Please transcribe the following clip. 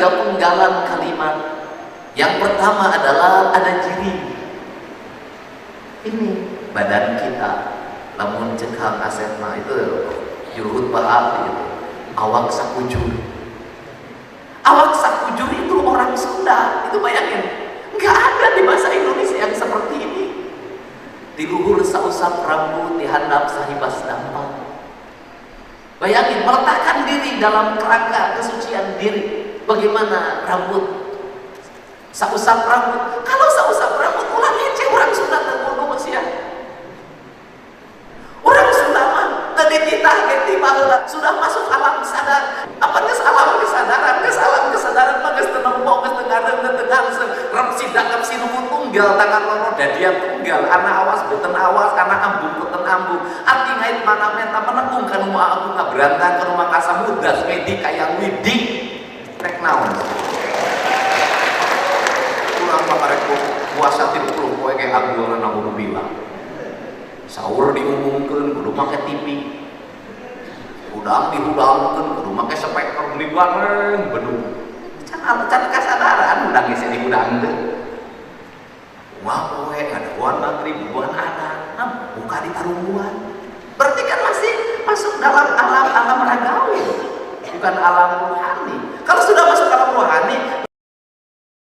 tiga penggalan kalimat. Yang pertama adalah ada jiri. Ini badan kita. Lamun cek Kang Asep mah itu juru khutbah gitu. Awak sakujur. Awak sakujur itu orang Sunda. Itu bayangin. Nggak ada di bahasa Indonesia yang seperti ini. Di luhur sausap rambut, di handap sahibas dampal. Bayangin, meletakkan diri dalam kerangka kesucian diri. Bagaimana rambut? Sausap rambut. Kalau sausap rambut, ulah ngece orang Sunda teu kudu sia. Orang Sunda mah teu dititah ge ti baheula sudah masuk alam sadar. Apa geus alam kesadaran? Geus alam kesadaran mah geus teu nempo, geus teu ngareun, teu ngangseuh. Rep sidak rep sinuhun tunggal tangan loro dadian tunggal, ana awas boten awas, ana ambung boten ambung. Ati ngait mana meta menekung kanu maha agung ngabrantang kanu makasa mudas medi kayang widi. Rek naon? Urang mah karek puasa 30 poe ge agungan kudu bilang. Sahur diumumkeun kudu make TV. Hudang dihudangkeun kudu make speaker beli bareng bedug. Can can kasadaran hudang geus dihudangkeun. Wah poe ngadaguan maghrib, buan adan, nah, buka di tarungguan. Berarti kan masih masuk dalam alam-alam ragawi, bukan alam rohani. Kalau sudah masuk alam rohani,